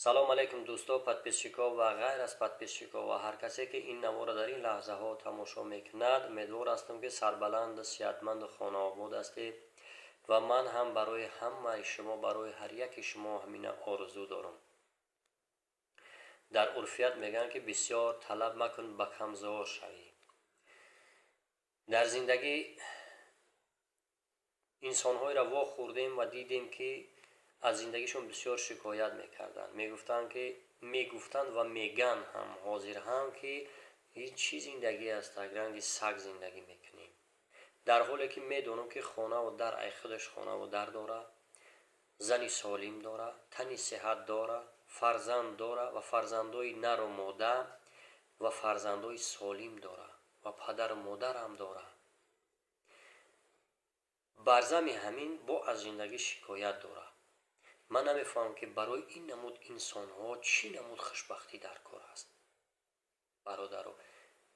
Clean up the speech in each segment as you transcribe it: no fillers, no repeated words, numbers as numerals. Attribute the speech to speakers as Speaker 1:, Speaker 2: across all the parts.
Speaker 1: Салом алейкум, дӯсто, подписчико ва ғайр аз подписчико ва ҳар касе, ки ин наворро дар ин лаҳзаҳо тамошо мекунад. Умедвор ҳастам, ки сарбаланду сиҳатманду хонаобод ҳастед ва ман ҳам барои ҳамаи шумо, барои ҳар яки шумо ҳамина орзу дорам. Дар урфият мегӯянд, ки бисёр талаб макун, ба кам зор шавӣ. Дар зиндагӣ инсонҳоеро вохӯрдем ва дидем, ки аз зиндагишон бисёр шикоят мекарданд. Мегуфтанд, ки мегуфтанд ва мегӯянд ҳам ҳозир ҳам, ки ин чӣ зиндагӣ аст, ранги саг зиндагӣ мекунем, дар ҳоле ки медонам, ки хонаву дар ай худаш хонаву дар дора, зани солим дора, тани сиҳат дора, фарзанд дора ва фарзандои нару мода ва фарзандои солим дора ва падару модарам дора. Бар зами ҳамин бо аз зиндагӣ шикоят дорад. Ман намефаҳмам, ки барои ин намуд инсонҳо чӣ намуд хушбахтӣ дар кор аст. Бародаро,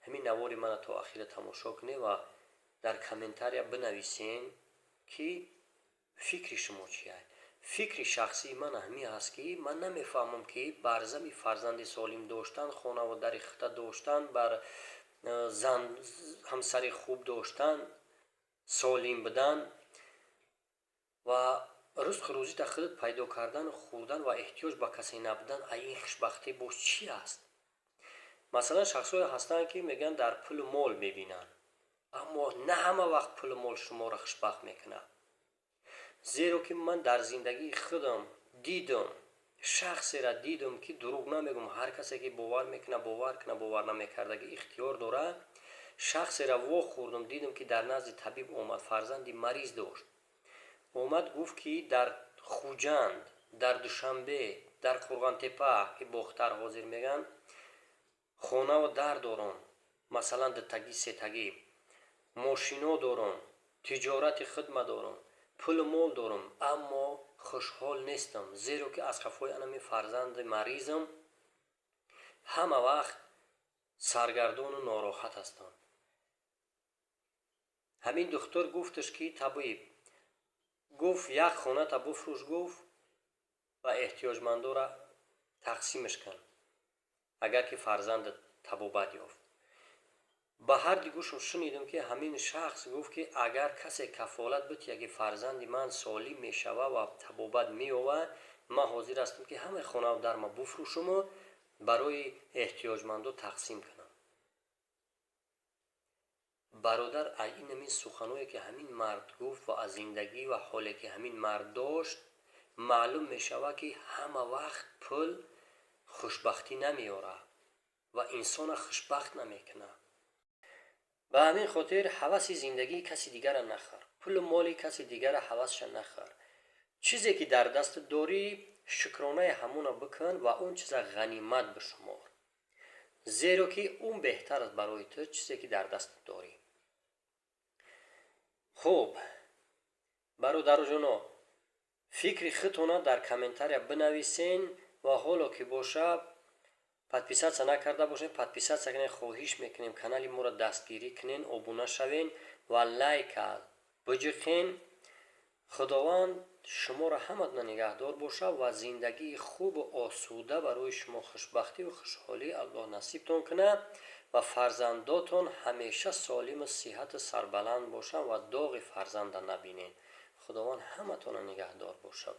Speaker 1: ҳамин навори мана то ахира тамошо кунед ва дар комментария бинависен, ки фикри шумо чия. Фикри шахсии ман ҳамин аст, ки ман намефаҳмам, ки бар зами фарзанди солим доштан, хонаву дари хита доштан, бар зан ҳамсари хуб доштан, солим будан ва ризқу рӯзита худат пайдо кардану хӯрдан ва эҳтиёҷ ба касе набудан, ай ин хушбахтӣ боз чӣ аст? Масалан, шахсҳое ҳастанд, ки мегӯянд, дар пулу мол мебинанд, аммо на ҳама вақт пулу мол шуморо хушбахт мекунад, зеро ки ман дар зиндагии худам дидам, шахсеро дидам, ки дурӯғ намегӯм, ҳар касе ки бовар мекунад, бовар кунад, бовар намекардагӣ ихтиёр дорад. Шахсеро вохӯрдам, дидам, ки дар назди табиб омад, фарзанди мариз дошт. Омад, гуфт, ки дар Хуҷанд, дар Душанбе, дар Қурғонтепа, ки Бохтар ҳозир мегӯянд, хонаву дар дорам, масалан, дутагӣ, сетагӣ мошино дорам, тиҷорати хидма дорам, пулу мол дорам, аммо хушҳол нестам, зеро ки аз қафои анами фарзанди маризам ҳама вақт саргардону нороҳат ҳастам. Ҳамин духтур гуфташ, ки табиб гуфт: «Як хоната буфрӯш», гуфт, «ва эҳтиёҷмандора тақсимаш кун, агар ки фарзандат табобат ёфт». Ба ҳарди гӯшам шунидам, ки ҳамин шахс гуфт, ки агар касе кафолат бития, ки фарзанди ман солим мешава ва табобат меёвад, ман ҳозир ҳастам, ки ҳамаи хонаву дарма буфрӯшуму барои эҳтиёҷмандо тақсим кунам. Бародар, ай ин ҳамин суханое, ки ҳамин мард гуфт ва аз зиндагӣ ва ҳоле, ки ҳамин мард дошт, маълум мешавад, ки ҳама вақт пул хушбахтӣ намеорад ва инсона хушбахт намекунад. Ба ҳамин хотир ҳаваси зиндагии каси дигара нахӯр, пулу моли каси дигара ҳавасша нахӯр. Чизе ки дар дастат дорӣ, шукронаи ҳамона бикун ва он чиза ғанимат бишумор, зеро ки он беҳтар аст барои ту, чизе ки дар дастат дорӣ. Хуб, бародаруҷоно, фикри худтона дар комментария бинависен ва ҳоло ки боша подписаться накарда бошед, подписаться кунед. Хоҳиш мекунем, канали моро дастгирӣ кунен, обуна шавен ва лайка биҷиқен. Худованд шуморо ҳаматона нигаҳдор бошад ва зиндагии хубу осуда барои шумо, хушбахтиву хушҳолӣ Аллоҳ насибтон кунад ва фарзандотон ҳамеша солиму сиҳату сарбаланд бошанд ва доғи фарзанда набинед. Худованд ҳаматонро нигаҳдор бошад.